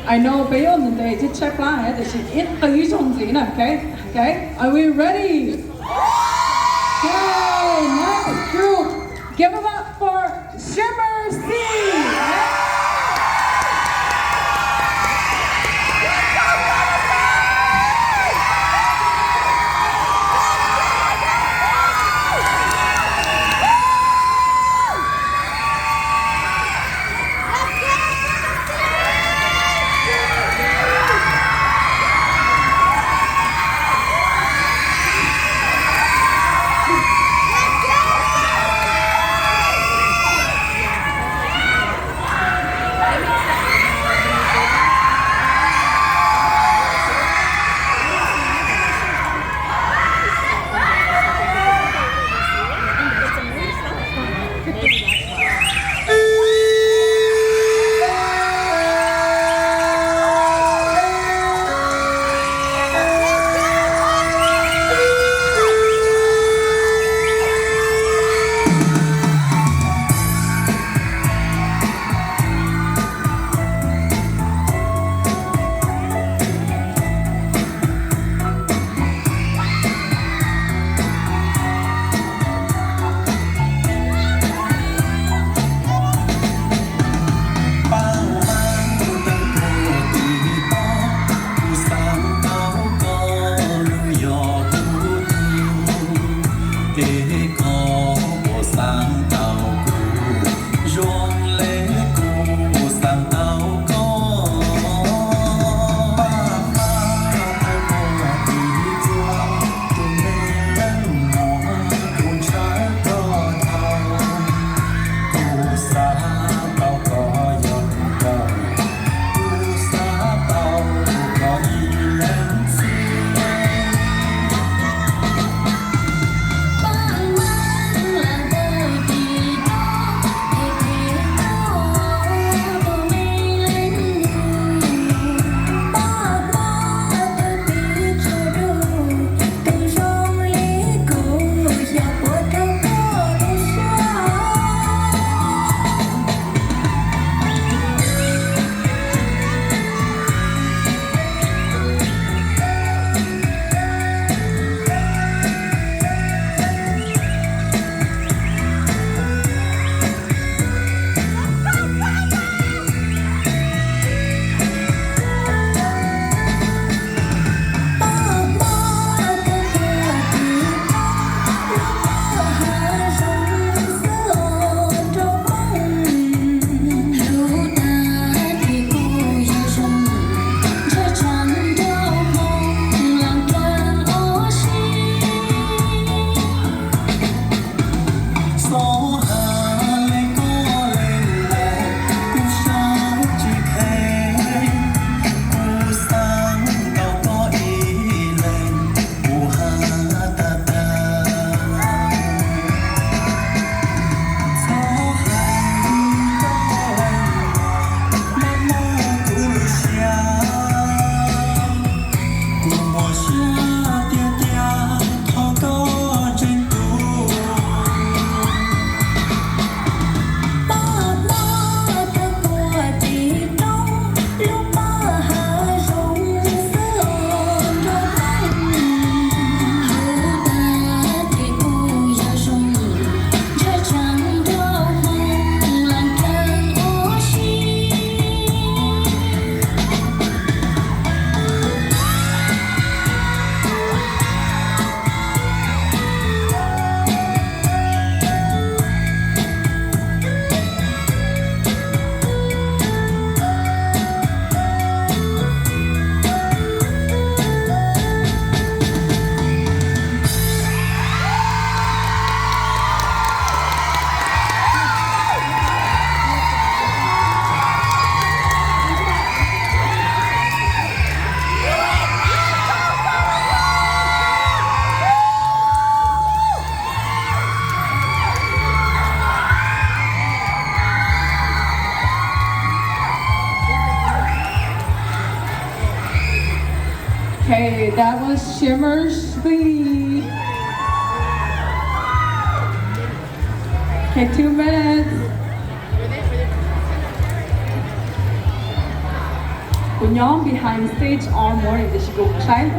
I know peb yuav mus ntev thiab tshaib plab heev tiam sis ib qw ib zaug ntxiv na, ok? Ok, are we ready? Okay, next group, give it up for Shimmer Sea. Paj Mab, kuv tau tuaj tim no, kuv xav tau koj lub yog kuv tug, es koj puas xav tau kuv zoo li kuv xav tau koj? Paj Mab, tau tuaj tim txua, tus me leej muam, kuv ntshaw koj dhau. Kuv xav tau koj yog kuv kawg, kuv xav tau koj ib leeg xwb. Xob hais li koj li los kuv sab tsis kheev, kuv xav tau koj ib leeg, kuv hais tag tag. Xob hais li koj li los, maj mob kuv lub siab. Kuv muaj siab tiag tiag thov koj ntseeg kuv. Paj Mab, koj puas tsis hnov lub paj hav zoov xwb os nraug Hmoob? Hlub tag ces kuj yog zoo, ntshai tsam nraug Hmoob lam kheev ua si. Okay, that was Shimmer Sea. Okay, two minutes. Kuv nyob behind stage all morning, tiam sis kuv saib